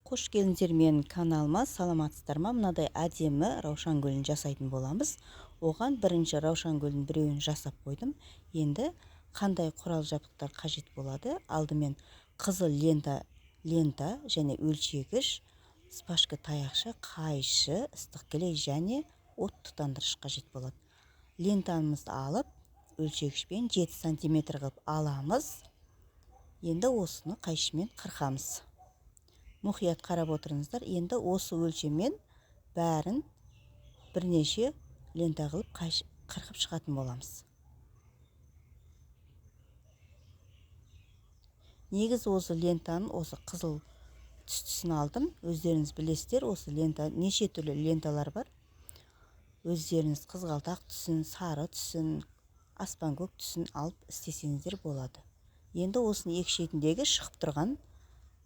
Қош келдіңіздер менің каналыма. Саламатсыздар ма? Мынадай әдемі раушан гүлін жасайтын боламыз. Оған бірінші раушан гүлінің біреуін жасап қойдым. Енді қандай құрал жабдықтар қажет болады? Алдымен қызыл лента және өлшегіш, спашка таяқша, қайшы, ыстық клей және от тұтандырғыш қажет болады. Лентамызды алып, өлшегішпен 7 сантиметр қылып аламыз. Енді осыны қайшымен қырқамыз. Мұқият қарап отырыңыздар. Енді осы өлшеммен бәрін бірнеше лента қылып қырқып шығатын боламыз. Негізі осы лентаның осы қызыл түстісін алдым. Өздеріңіз білесіздер, осы лента неше түрлі ленталар бар. Өздеріңіз қызғалдақ түсін, сары түсін, аспан көк түсін алып істесеңіздер болады. Енді осының екі шетіндегі шығып тұрған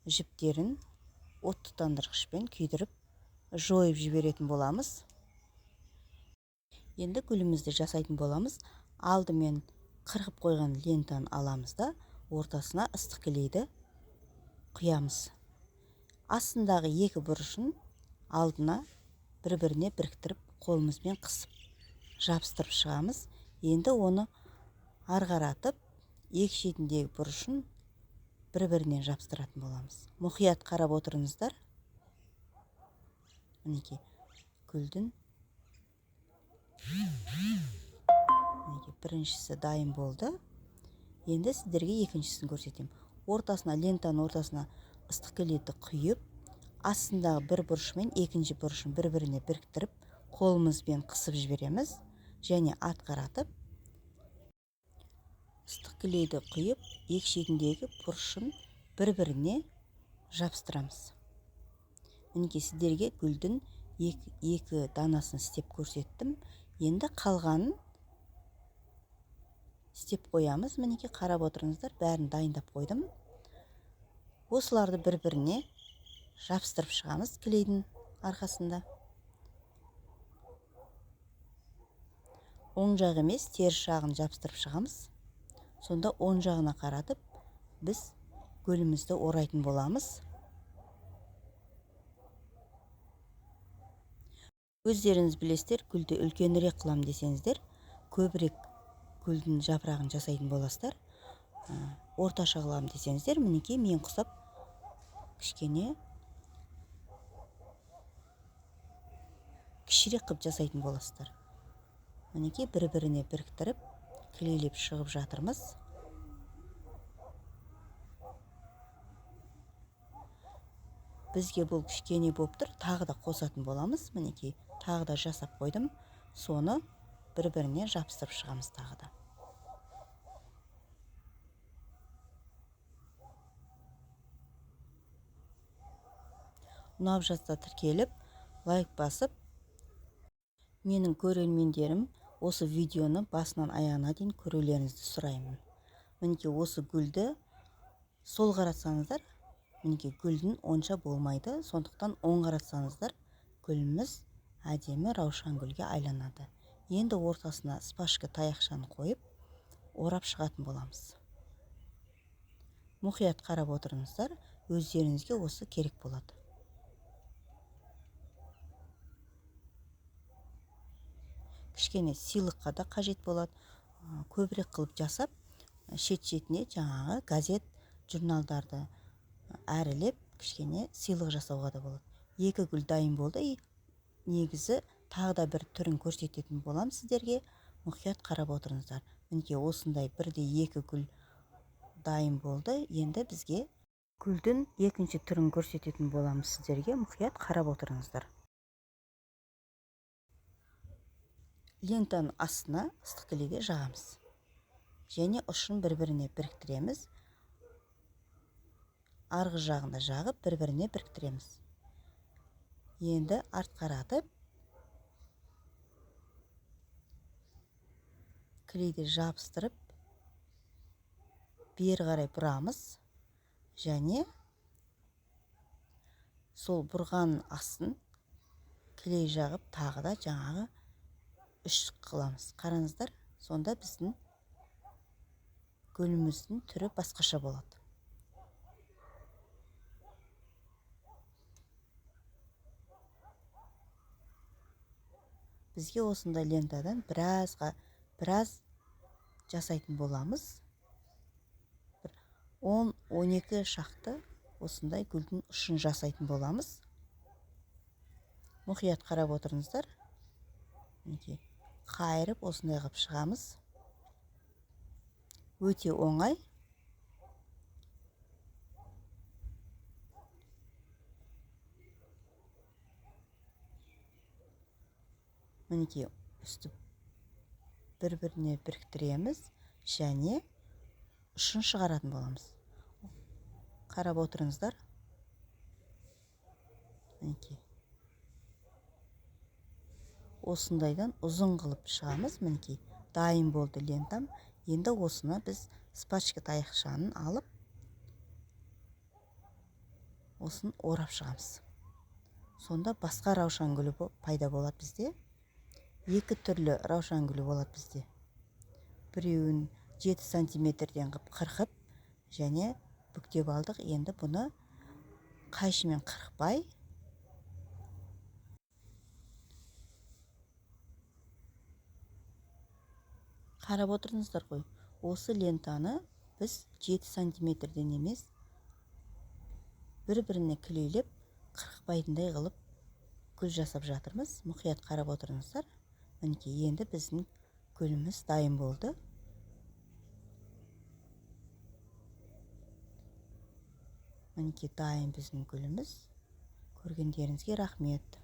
жіптерін от тұтандырғышпен күйдіріп жойып жіберетін боламыз. Енді гүлімізді жасайтын боламыз. Алдымен қырқып қойған лентаны аламыз да, ортасына ыстық клейді құямыз. Астындағы екі бұрышын алдына бір-біріне біріктіріп, қолымызбен қысып жабыстырып шығамыз. Енді оны ары қаратып, екі шетіндегі бұрышын бір-бірінен жабыстыратын боламыз. Мұқият қарап отырыңыздар. Мінекей гүлдің мінекей біріншісі дайын болды. Енді сіздерге екіншісін көрсетемін. Ортасына, лентаның ортасына ыстық клейді құйып, астындағы бір бұрышы мен екінші бұрышын бір-біріне біріктіріп, қолымызбен қысып жібереміз және атқаратып ыстық клейді құйып, екі шетіндегі бұрышын бір-біріне жабыстырамыз. Мінекей сіздерге гүлдің екі данасын істеп көрсеттім. Енді қалғанын істеп қоямыз. Мінекей қарап отырыңыздар, бәрін дайындап қойдым. Осыларды бір-біріне жабыстырып шығамыз клейдің арқасында. Оң жақ емес, теріс жағын жабыстырып шығамыз. Сонда оң жағына қаратып, біз гүлімізді орайтын боламыз. Өздеріңіз білесіздер, гүлді үлкенірек қылам десеңіздер, көбірек гүлдің жапырағын жасайтын боласыздар. Орташа қылам десеңіздер, мінекей мен құсап кішкене кішірек қылып жасайтын боласыздар. Мінекей бір-біріне біріктіріп, клейлеп шығып жатырмыз. Бізге бұл кішкене болып тұр, тағы да қосатын боламыз. Мінекей тағы да жасап қойдым. Соны бір-біріне жабыстырып шығамыз тағы да. Ұнап жатса тіркеліп, лайк басып, менің көрермендерім осы видеоны басынан аяғына дейін көрулеріңізді сұраймын. Мінекей осы гүлді сол қаратсаңыздар, мінекей гүлдің онша болмайды, сондықтан оң қаратсаңыздар гүліміз әдемі раушан гүлге айланады. Енді ортасына спашка таяқшаны қойып, орап шығатын боламыз. Мұқият қарап отырыңыздар, өздеріңізге осы керек болады. Кішкене сыйлыққа да қажет болады. Көбірек қылып жасап, шет-шетіне жаңағы газет, журналдарды әрілеп, кішкене сыйлық жасауға да болады. Екі гүл дайын болды. Негізі тағы да бір түрін көрсететін боламын сіздерге. Мұқият қарап отырыңыздар. Мінекей осындай бірде екі гүл дайын болды. Енді бізге гүлдің екінші түрін көрсететін боламыз сіздерге. Мұқият қарап отырыңыздар. Лентаның астына ыстық клейді жағамыз. Және ұшын бір-біріне біріктіреміз. Арғы жағында жағып, бір-біріне біріктіреміз. Енді артқаратып, клейді жабыстырып, бері қарай бұрамыз. Және сол бұрған астын клей жағып, тағы да жаңағы үш қыламыз. Қараңыздар, сонда біздің гүліміздің түрі басқаша болады. Бізге осындай лентадан біраз жасайтын боламыз. Бір 10-12 шақты осындай гүлдің ұшын жасайтын боламыз. Мұқият қарап отырыңыздар. Мінекей, қайырып осындай қылып шығамыз. Өте оңай. Мінекей, үстіп бір-біріне біріктіреміз және ұшын шығаратын боламыз. Қарап отырыңыздар. Мінекей. Осындайдан ұзын қылып шығамыз. Мінекей, дайын болды лентам. Енді осыны біз спачка таяқшаны алып, осын орап шығамыз. Сонда басқа раушан гүлі пайда болады бізде. Екі түрлі раушан гүлі болады бізде. Біреуін 7 сантиметрден қып қырқып және бүктеп алдық. Енді бұны қайшымен қырықпай қарап отырыңыздар ғой. Осы лентаны біз 7 сантиметрден емес, бір-біріне клейлеп қырықпайтындай қылып гүл жасап жатырмыз. Мұқият қарап отырыңыздар. Мінекей, енді біздің гүліміз дайын болды. Мінекей, дайын біздің гүліміз. Көргендеріңізге рахмет.